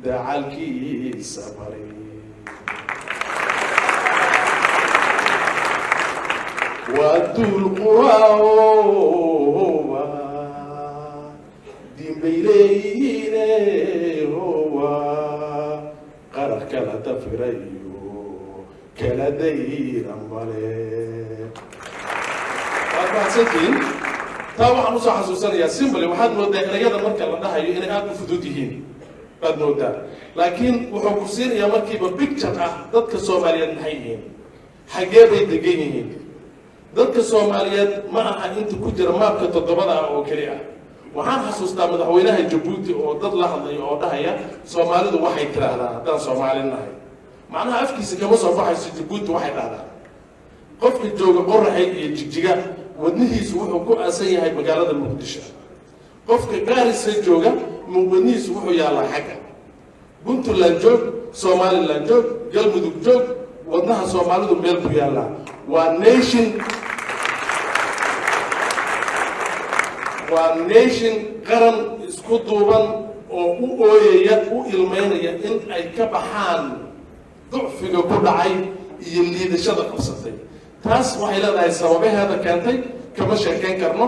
Dacalkiisa bari waa duul quraaowa, diin bay leeyihiine howa, qarar kala dafirayo kala dayra male. Waad mahadsantihiin. Taa waxaan usoo xasuusanayaa simply, waxaad moodaa erayada marka la dhahayo inay aada u fudud yihiin baad moodaa, laakiin wuxuu ku siinayaa markiiba picture ah dadka Soomaaliyeed maxay yihiin, xaggee bay degan yihiin. Dadka Soomaaliyeed ma aha inta ku jira maabka toddobada ah oo keli ah. Waxaan xasuustaa madaxweynaha Jabuuti oo dad la hadlaya oo dhahaya, "Soomaalidu waxay tidhaahdaa haddaan Soomaali nahay." Macnaha afkiisa kama soo baxayso Jabuuti waxay dhahdaa. Qofka jooga Qoraxay iyo Jigjiga, wadnihiisu wuxuu ku aasan yahay magaalada Muqdisho. Qofka Gaarisa jooga, wadnihiisu wuxuu yaallaa xagga Puntland joog, Somaliland joog, Galmudug joog, wadnaha Soomaalidu meel buu yaallaa. Waa nation, waa nation, qaran isku duuban oo u ooyaya, u ilmeynaya in ay ka baxaan ducfiga ku dhacay iyo liidashada qabsatay. Taas waxay leedahay sababaheeda keentay, kama sheekayn karno.